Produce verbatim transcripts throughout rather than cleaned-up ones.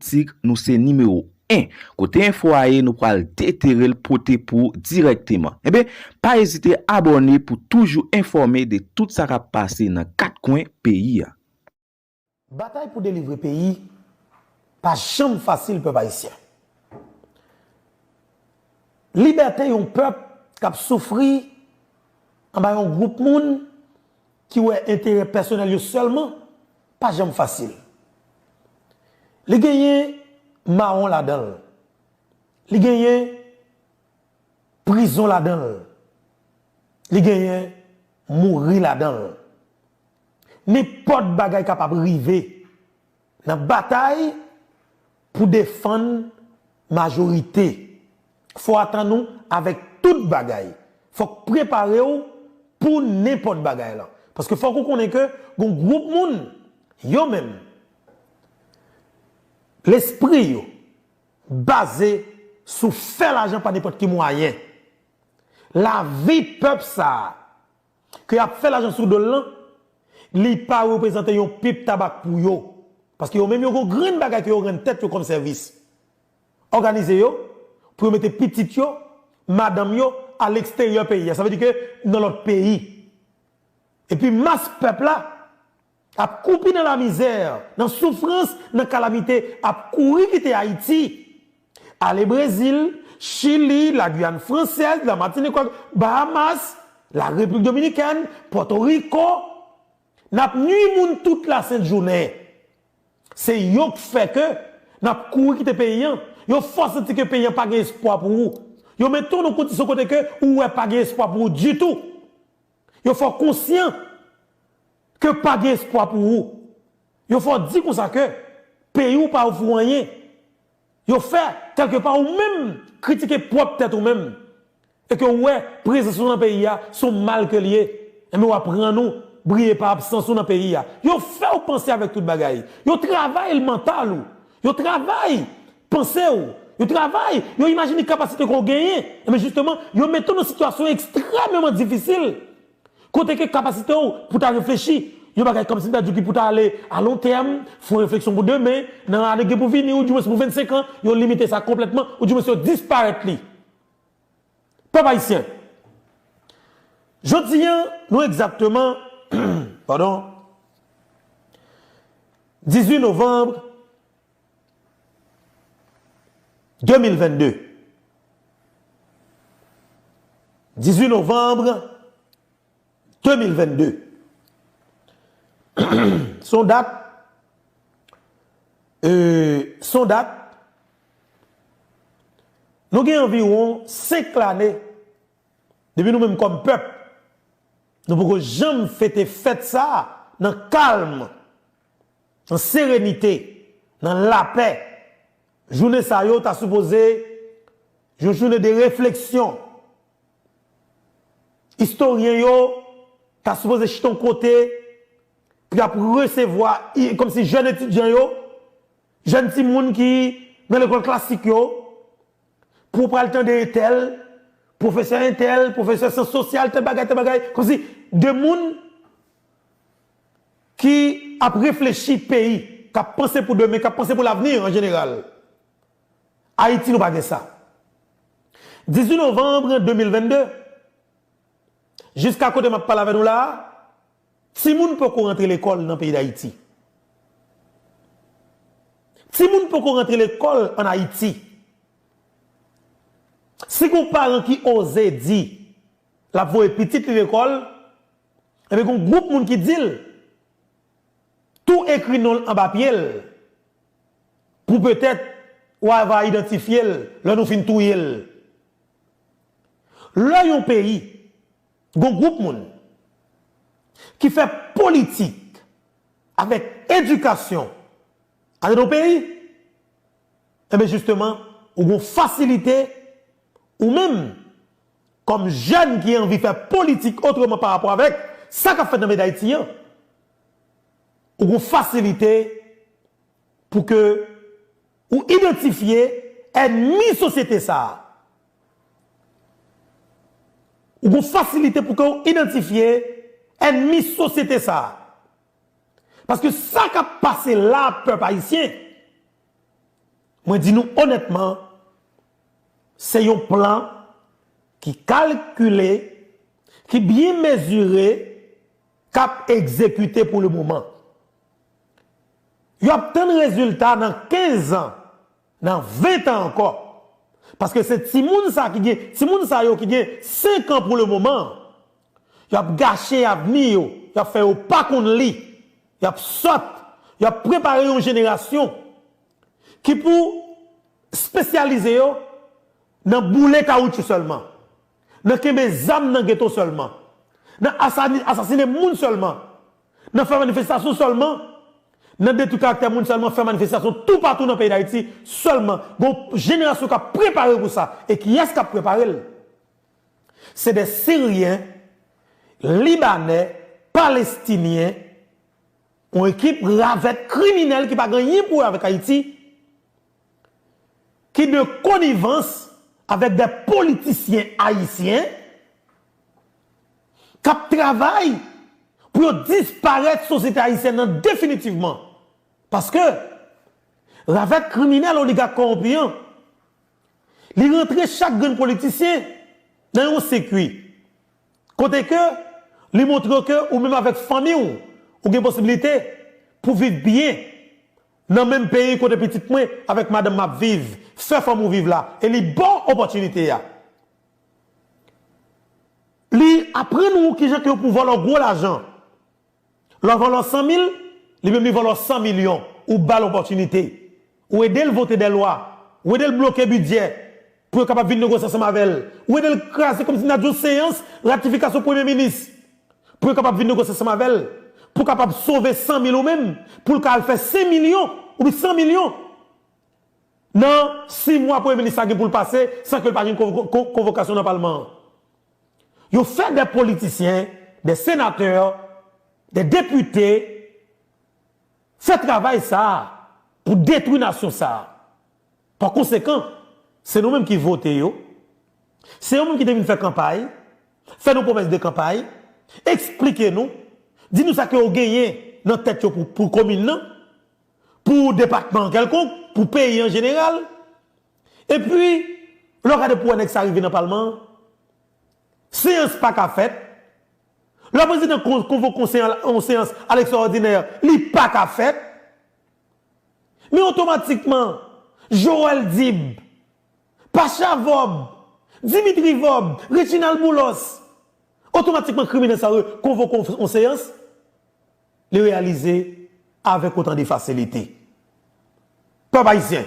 Politik, nou se nimewo en. Kote enfo a ye, nou pral detere l pote pou dirèkteman. Enben, pa ezite abòne pou toujou enfòme de tout sa k ap pase nan kat kwen peyi a. Batay pou delivre peyi pa janm fasil, pèp ayisyen. Libète yon pèp k ap soufri anba yon gwoup moun ki wè enterè pèsonèl yo sèlman pa janm fasil. Li genyen mawon ladan l. Li genyen prizon ladan l. Li genyen mouri ladan l. Nenpòt bagay kapab rive nan batay pou defann majorite. Fò atann ou avèk tout bagay. Fòk prepare w pou nenpòt bagay lan. Paske fòk ou konnen ke gon gwoup moun, yo menm, lespri yo baze sou fè lajan pa nenpòt ki mwayen. Lavi pèp sa a, ke y ap fè lajan sou do l lan, li pa reprezante yon pip tabak pou yo. Paske yo menm yo gon grenn bagay ke yo rann tèt yo kòm sèvis. Òganize yo pou yo mete pitit yo, madanm yo, aleksteryè peyi a. Sa vle di ke nan lòt peyi. Epi mas pèp la ap koupi nan lamizè, nan soufrans, nan kalamite, ap kouri kite Ayiti. Ale Brezil, Chili, Lagiyàn Fransèz, Lamatinik, Bahamas, Larepiblik Dominikèn, Pòtoriko. N ap nwi moun tout lasent jounen. Se yo k fè ke n ap kouri kite peyi an. Yo fè w santi ke peyi an pa gen espwa pou ou. Yo mete w nan kondisyon kote ke ou wè pa gen espwa pou ou ditou. Yo fè w konsyan ke pa gen espwa pou ou. Yo fè w di konsa ke peyi w pa ofri w anyen. Yo fè, kèlkepa, ou menm kritike pwòp tèt ou menm. E ke w wè prezans ou nan peyi a se yon mal ke l ye. Enben, w ap rann ou briye pa absans ou nan peyi a. Yo fè w panse avèk tout bagay. Yo travay mantal ou. Yo travay panse w. Yo travay, yo imajine kapasite ke w genyen. Enben, jisteman, yo mete w nan sitiyasyon ekstrèmeman difisil. Kote ke kapasite w pou ta reflechi, yon bagay kòmsi m ta di w ki pou ta ale a lon tèm, fè yon refleksyon pou demen, nan ane ki gen pou vini, oudimwens pou vennsenk an, yo limite sa konplètman, oudimwens yo disparèt li. Pèp ayisyen, jodi a, nou egzakteman, padon, dizuit novanm de mil vennde. Dizuit novanm de mil vennde. Se yon dat, e, se yon dat, nou gen anviwon senk lane depi nou menm kòm pèp, nou poko janm fete fèt sa a nan kalm, nan serenite, nan lapè. Jounen sa yo ta sipoze yon jounen de refleksyon. Istoryen yo ta sipoze chita yon kote pou y ap resevwa, i- kòmsi jèn etidyan yo, jèn timoun ki nan lekòl klasik yo, pou w pral tande entèl, pwofesè entèl, pwofesè syans sosyal, tèl bagay, tèl bagay, kòmsi de moun ki ap reflechi peyi, k ap panse pou demen, k ap panse pou lavni an jeneral. Ayiti, nou pa gen sa. Dizuit novanm de mil vennde, jiska kote m ap pale avè nou la a, timoun poko rantre lekòl nan peyi Dayiti. Timoun poko rantre lekòl ann Ayiti. Si gon paran ki oze di l ap voye pitit li lekòl, enben gon gwoup moun ki di l tou ekri non l anba pye l pou petèt w a va idantifye l lè nou fin touye l. Lè yon peyi gon gwoup moun ki fè politik avèk edikasyon anndan yon peyi, enben jisteman, ou gon fasilite, ou menm, kòm jèn ki anvi fè politik otreman pa rapò avèk sa k ap fèt nan peyi Dayiti an, ou gon fasilite pou ke ou idantifye ènmi sosyete sa a. Ou gon fasilite pou ke ou idantifye ènmi sosyete sa a. Paske sa k ap pase la a, pèp ayisyen, Mwen di nou onètman, se yon plan ki kalkile, ki byen mezire, k ap egzekite pou le moman. Yo ap tann rezilta nan kenz an, nan ven tan ankò. Paske se timoun sa ki gen, timoun sa yo ki gen senk an pou le moman, y ap gache avni yo, y ap fè yo pa konn li, y ap sòt, y ap prepare yon jenerasyon ki pou espesyalize yo nan boule kawoutchou sèlman, nan kenbe zam nan geto sèlman, nan asani-, asasinen moun sèlman, nan fè manifestasyon sèlman, nan detwi karaktè moun sèlman, fè manifestasyon toupatou nan peyi Dayiti sèlman. Gon jenerasyon k ap prepare pou sa. E kiyès k ap prepare l? Se de Siryen, Libanè, Palestinyen, yon ekip ravèt kriminèl ki pa gen anyen pou wè avèk Ayiti, ki de konivans avèk de politisyen ayisyen k ap travay pou yo disparèt sosyete ayisyèn nan definitivman. Paske ravèt kriminèl oligak kòwonpi an, li rantre chak grenn politisyen nan yon sikwi. Kote ke li montre w ke ou menm avèk fanmi w, ou gen posiblite pou viv byen nan menm peyi kote pitit mwen avèk madanm m ap viv, fè fanmi w viv la, e li ba w opòtinite a. Li aprann ou kijan ke pou vòlò gwo lajan. Lè w vòlò san mil, li menm li vòlò san milyon. Ou ba l opòtinite. Ou ede l vote de lwa. Ou ede l bloke bidjè pou yo kapab vin negosye ansanm avè l. Ou ede l kraze kòmsi n a di yon seyans ratifikasyon premye minis pou yo kapab vin negosye ansanm avè l, pou kapab sove san mil ou menm, pou l ka al fè senk milyon oubyen san milyon nan sis mwa premye minis la gen pou l pase san ke l pa jwenn konvo-, kon-, konvokasyon nan palman an. Yo fè de politisyen, de senatè, de depite fè travay sa a pou detwi nasyon sa a. Pa konsekan, se nou menm ki vote yo, se yo menm ki te vin fè kanpay, fè nou pwomès de kanpay, eksplike nou, di nou sa ke yo genyen nan tèt yo pou, pou komin nan, pou depatman an kèlkonk, pou peyi an jeneral. Epi, lè w gade pou wè nèg sa rive nan palman an, seyans pa ka fèt. Lè prezidan kon-, konvoke yon seyans, yon seyans, a lekstraòdinè, li pa ka fèt. Men otomatikman, Joel Dib, Pacha Vòb, Dimitri Vòb, Reginald Boulos, otomatikman kriminèl sa yo konvoke yon, yon seyans, li reyalize avèk otan de fasilite. Pèp ayisyen,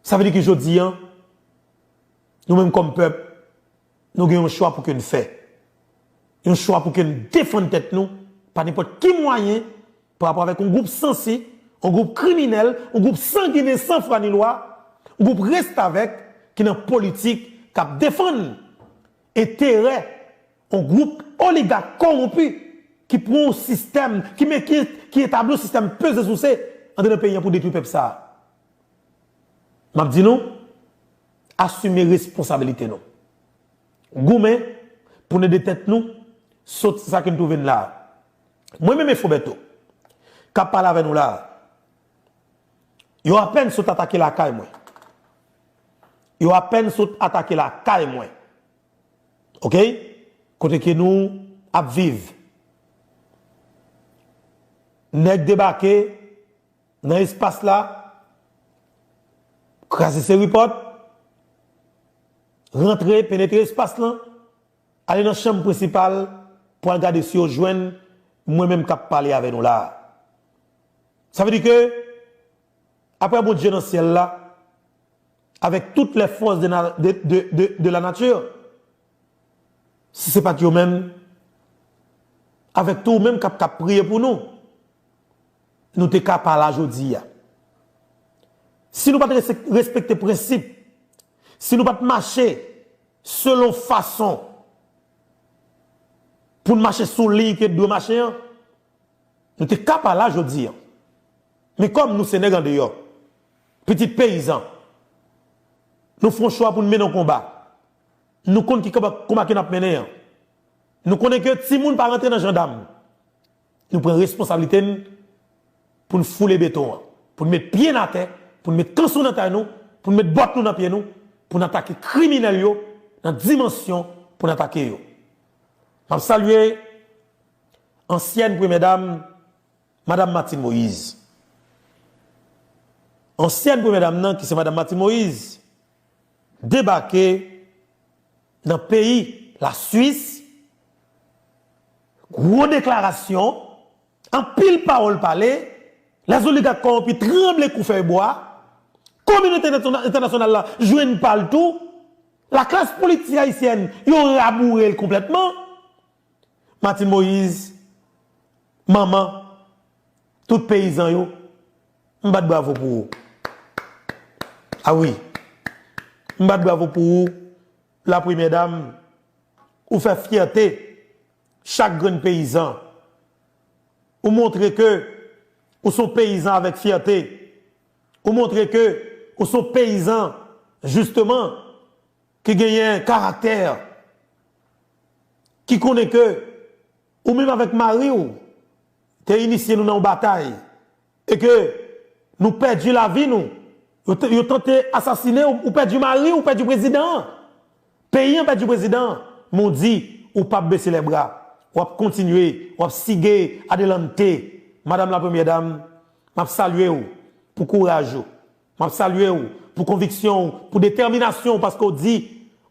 sa vle di ke jodi a, nou menm kòm pèp, nou gen yon chwa pou ke n fè. Yon chwa pou ke n defann tèt nou pa nenpòt ki mwayen pa rapò avèk yon gwoup sansi, yon gwoup kriminèl, yon gwoup sanginen san fwa ni lwa, yon gwoup restavèk ki nan politik k ap defann enterè yon gwoup oligak kòwonpi ki pran yon sistèm, ki men, ki, ki etabli yon sistèm peze souse anndan peyi a pou detwi pèp sa a. M ap di nou, asime responsabilite nou. Goumen pou n ede tèt nou sot sa ke n twouve n la a. Mwen menm Efo Bèto, k ap pale avè nou la a, yo apèn sot atake lakay mwen. Yo apèn sot atake lakay mwen. Oke? Kote ke nou ap viv. Nèg debake nan espas la, kraze seri pòt, rantre, penetre espas lan, ale nan chanm prensipal pou al gade si yo jwenn mwen menm k ap pale avè nou la a. Sa vle di ke, apre Bondye nan syèl la, avec toutes les forces de, na- de, de, de, de la nature, si se pa t yo menm, avèk tou ou menm k ap, k ap priye pou nou, nou te ka pa la jodi a. Si nou pa t rese- respekte prensip, si nou pa t mache selon fason pou n mache sou liy ke n dwe mache an, nou te ka pa la jodi a. Men kòm nou se nèg andeyò, pitit peyizan, nou fè yon chwa pou n mennen yon konba. Nou konn ki konba, konba ke n ap mennen an. Nou konnen ke timoun pa rantre nan jandam. Nou pran responsablite n pou n foule beton an, pou n met pye n atè, pou n met kanson nan tay nou, pou n met bòt nou nan pye nou, pou n atake kriminèl yo nan dimansyon pou n atake yo. M ap salye ansyèn premyè dam, Madanm Martine Moïse. Ansyèn premyè dam nan, ki se Madanm Martine Moïse, debake nan peyi Laswis, gwo deklarasyon, anpil pawòl pale, lèzoligak kòwonpi tranble kou fèy bwa, kominote entènasyonal la jwenn pa l tou, laklas politik ayisyèn yo raboure l konplètman. Martine Moïse, manman tout peyizan yo, m bat bravo pou ou. A wi, m bat bravo pou ou, la premyè dam, ou fè fyète chak grenn peyizan. Ou montre ke ou se yon peyizan avèk fyète. Ou montre ke ou se yon peyizan, jisteman, ki genyen karaktè, ki konnen ke ou menm avèk mari w te inisye nou nan yon batay, e ke nou pèdi lavi nou, yo te- yo tante asasine w, ou pèdi mari w, ou pèdi prezidan an, peyi an pèdi prezidan an, men w di ou p ap bese lè bra, w ap kontinye, w ap sige adelante. Madanm la premyè dam, m ap salye w pou kouraj ou. M ap salye w pou konviksyon w, pou detèminasyon w, paske w di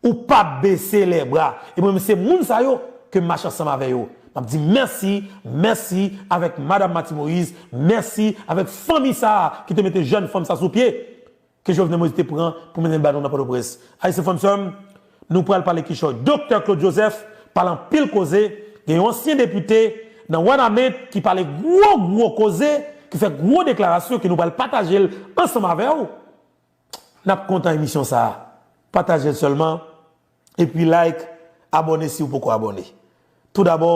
ou p ap bese lè bra. E mwen menm se moun sa yo ke m mache ansanm avè yo. M ap di mèsi, mèsi avèk Madanm Martine Moïse, mèsi avèk fanmi sa a ki te mete jèn fanm sa sou pye, ke Jovenel Moïse te pran pou mennen l ba nou nan Pòtoprens. Ayisyen, frè m, sè m, nou pral pale kichòy. Doktè Claude Joseph pale anpil koze, gen yon ansyen depite nan Wanament ki pale gwo, gwo koze, ki fè gwo deklarasyon ke nou pral pataje l ansanm avè w. N ap kontan emisyon sa a. Pataje l sèlman, epi like, abòne si w poko abòne. Toudabò,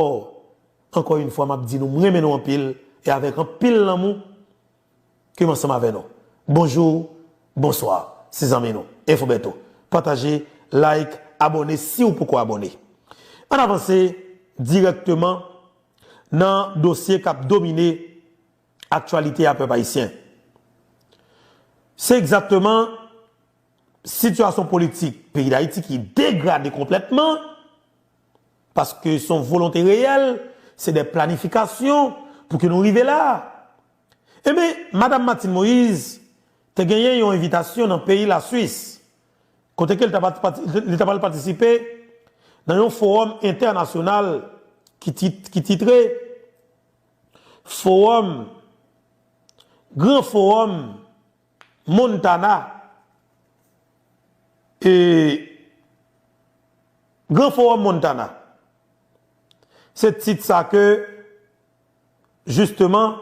ankò yon fwa, m ap di nou, m renmen nou anpil, e avèk anpil lanmou, ke m ansanm avè nou. Bonjou, bonswa, se zanmi nou, Info Bertho. Pataje, like, abòne si w poko abòne. Ann avanse dirèkteman nan dosye k ap domine aktyalite a, pèp ayisyen. Se egzakteman sitiyasyon politik peyi Dayiti ki degrade konplètman, paske se yon volonte reyèl, se de planifikasyon pou ke nou rive la. Ebyen, Madanm Martine Moïse te genyen yon envitasyon nan peyi Laswis, kote ke li ta pati- li ta pral patisipe nan yon fowòm entènasyonal ki tit- ki titre Fowòm, Gran Fowòm Montana, e Gran Fowòm Montana. Se tit sa ke, jisteman,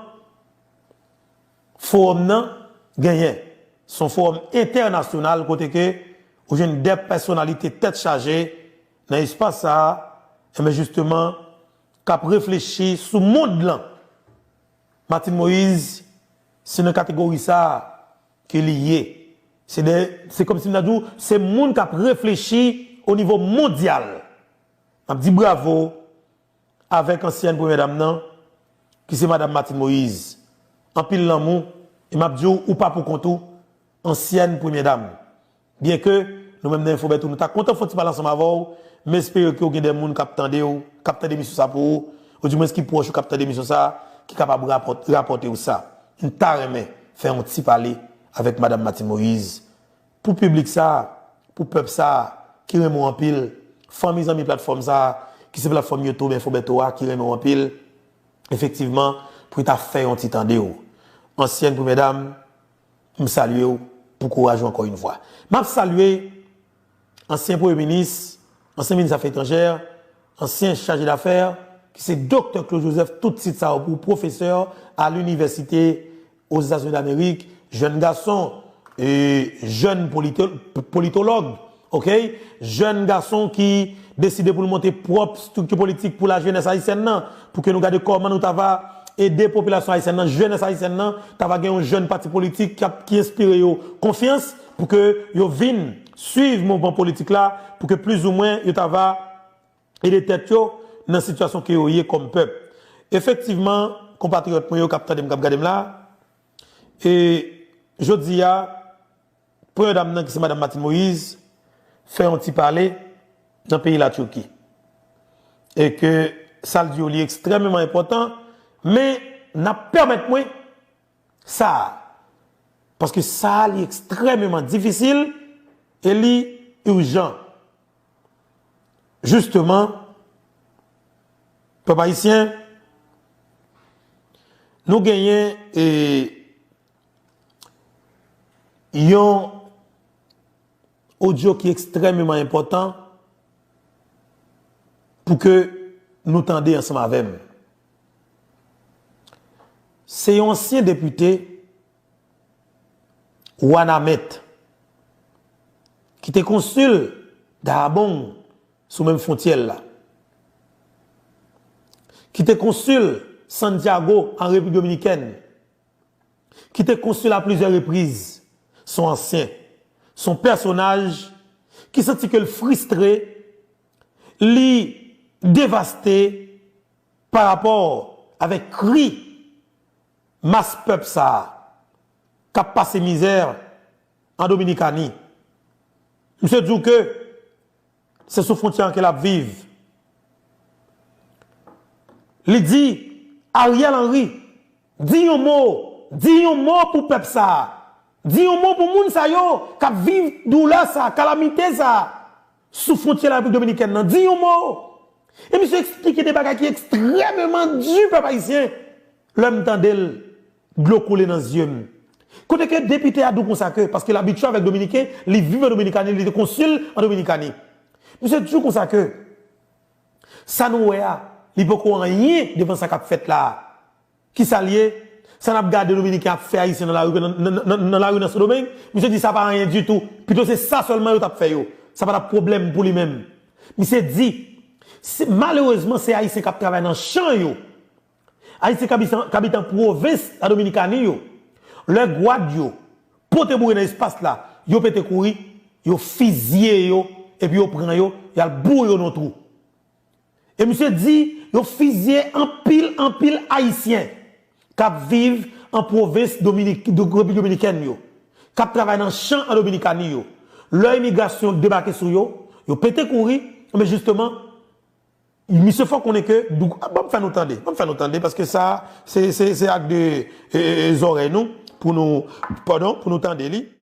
fowòm nan genyen. Se yon fowòm entènasyonal kote ke ou jwenn de pèsonalite tèt chaje nan espas sa a, enben, jisteman, k ap reflechi sou mond lan. Martine Moïse, se nan kategori sa a ke li ye. Se de- se kòmsi m ta di w, se moun k ap reflechi o nivo mondyal. M ap di bravo avèk ansyèn premyè dam nan, ki se Madanm Martine Moïse. Anpil lanmou, e m ap di w, ou pa pou kont ou, ansyèn premyè dam. Byenke nou menm nan Info Bertho, nou ta kontan fè yon ti pale ansanm avè w, m espere ke w gen de moun k ap tande w, k ap tande emisyon sa pou ou, oudimwens ki pwòch ou k ap tande emisyon sa, ki kapab rapòt- rapòte w sa. M ta renmen fè yon ti pale avèk Madanm Martine Moïse, pou piblik sa, pou pèp sa ki renmen w anpil, fanmi, zanmi platfòm sa, ki se platfòm YouTube Info Bertho a, ki renmen w anpil, efektivman, pou l ta fè yon ti tande w. Ansyèn premyè dam, m salye w pou kouraj ou ankò yon fwa. M ap salye ansyen premye minis, ansyen minis afè etranjè, ansyen chaje dafè, ki se Doktè Claude Joseph, tout tit sa yo pou pwofesè a linivèsite Ozetazini Damerik, jèn gason, e, jèn polito- politològ, oke? Jèn gason ki deside pou l monte pwòp estrikti politik pou lajenès ayisyèn nan, pou ke nou gade kòman nou ta va ede popilasyon ayisyèn nan, jenès ayisyèn nan, ta va gen yon jèn pati politik k ap- ki enspire yo konfyans, pou ke yo vin swiv mouvman politik la, pou ke plizoumwen yo ta va ede tèt yo nan sitiyasyon ke yo ye kòm pèp. Efektivman, konpatriyòt mwen yo k ap tande m, k ap gade m la, e jodi a, premyè dam nan, ki se Madanm Martine Moïse, fè yon ti pale nan peyi Latiki. E ke sa l di yo, li ekstrèmeman enpòtan, men n ap pèmèt mwen sa a. Paske sa a, li ekstrèmeman difisil e li ijan. Jisteman, pèp ayisyen, nou genyen, e, yon odyo ki ekstrèmeman enpòtan pou ke nou tande ansanm avè m. Se yon ansyen depite Wanament, ki te konsil Dahomey sou menm fwontyè l la, ki te konsil Santiago an Repiblik Dominikèn, ki te konsil a plizyè repriz, se yon ansyen, se yon pèsonaj ki santi ke l fristre, li devaste pa rapò avèk kri mas pèp sa a k ap pase mizè an Dominikani. Misye di w ke se sou fwontyè an ke l ap viv. Li di, Ariel Henry, di yon mo, di yon mo pou pèp sa a. Di yon mo pou moun sa yo k ap viv doulè sa a, kalamite sa a, sou fwontyè Larepiblik Dominikèn nan. Di yon mo. E misye eksplike de bagay ki ekstrèmeman di, pèp ayisyen. Lè m tande l, dlo koule nan zye m. Kote ke depite a di w konsa ke, paske l abitye avèk Dominiken, li viv an Dominikani, li te konsil an Dominikani. Misye di w konsa ke sa nou wè a, li poko anyen devan sa k ap fèt la a. Kisa l ye? Sa n ap gade Dominiken ap fè Ayisyen nan lari, nan, nan, nan, nan lari nan Sendomeng, misye di sa pa anyen ditou. Pito se sa sèlman yo t ap fè yo. Sa pa t ap pwoblèm pou li menm. Misye di, se, malerezman, se Ayisyen k ap travay nan chan yo. Ayisyen k abite, k abite an pwovens Ladominikani yo, lè gwad yo pote boure nan espas la, yo pete kouri, yo fizye yo, epi yo pran yo, y al boure yo nan twou. E misye di, yo fizye anpil, anpil Ayisyen k ap viv an pwovens Dominik-, do-, Repiblik Dominikèn yo, k ap travay nan chan an Dominikani yo. Lè imigrasyon debake sou yo, yo pete kouri, men jisteman, misye fè konnen ke, dou-, ah, ban m fè nou tande, ban m fè nou tande, paske sa, se, se, se ak de, e, e, e, zòrèy nou, pou nou, padon, pou nou tande li.